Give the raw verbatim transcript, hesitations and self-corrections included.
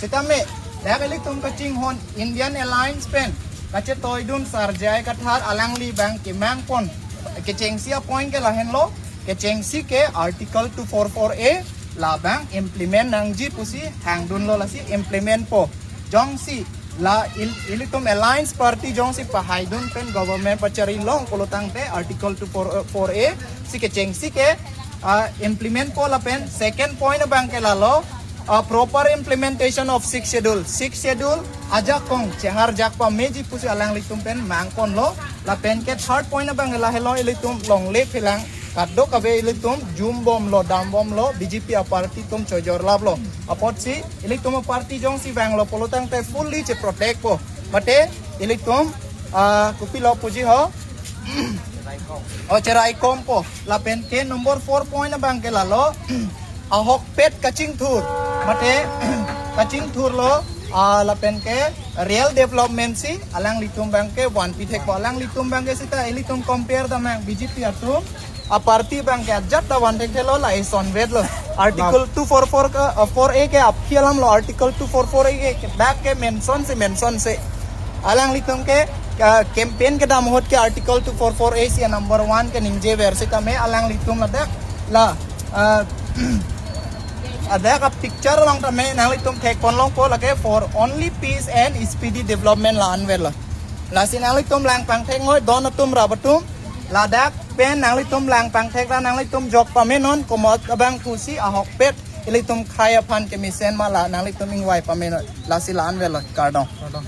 Sitame, dak ilitum kachinghon Indian Alliance pen kachetoidun Sir J I Kathar, alangli abang kemangpon kechengsi apoint ke lahenlo, kechengsi ke Article two four four A labang implement nangji pusi hangdunlo, lasi implementpo. Jongsi la il-, ilitum Alliance Party jongsi pahaidun pen government pachari long pulo tangte Article two four four A si kechengsi ke, ah, implementpo lapen second point abang ke lalo, ah, proper implementation of Sixth Schedule. Sixth Schedule ajakong cheharjak pameji pusi alanglitum pen mangponlo. Lapen ke third point abang ke lahelo, ilitum longle phelang kadokave ilitum jumbomlo, dambomlo, B J P aparty atum chojorlaplo. Apotsi ilitum aparty jongsi vanglo pulo tangte fully cheprotectpo. Mate ilitum, ah, kopilo puji ho? O, cheraikompo. Lapen ke number four point abang ke lalo, ahokpet kachingthur. Mate kachingthurlo, ah, lapen ke real development si alanglitum abang ke vanpi thekpo. Alanglitum abang ke sita ilitum compare damnang, B J P atum aparty abang ke ajat ta van thekthelo, la isonvetlo. Article two four four ke, uh, four A ke aphi alamlo, Article two four four A ke dak ke mention si, mention si. Alanglitum ke, uh, campaign kedam ahut ke Article two four four A si number one ke ningjever, sitame alanglitum ladak la, uh, adak a picture along tame nanglitum thekpon longpo, lake for only peace and speedy development la anverlo. Lasi nanglitum lang pangthek noi, don atum rap atum, ladak pen nanglitum lang pangthek ra nanglitum jok pamenon, komat abang pusi ahokpet ilitum khei aphan kemesen ma la nanglitum ingvai pamenon. Lasi la anverlo, kardom. Kardom.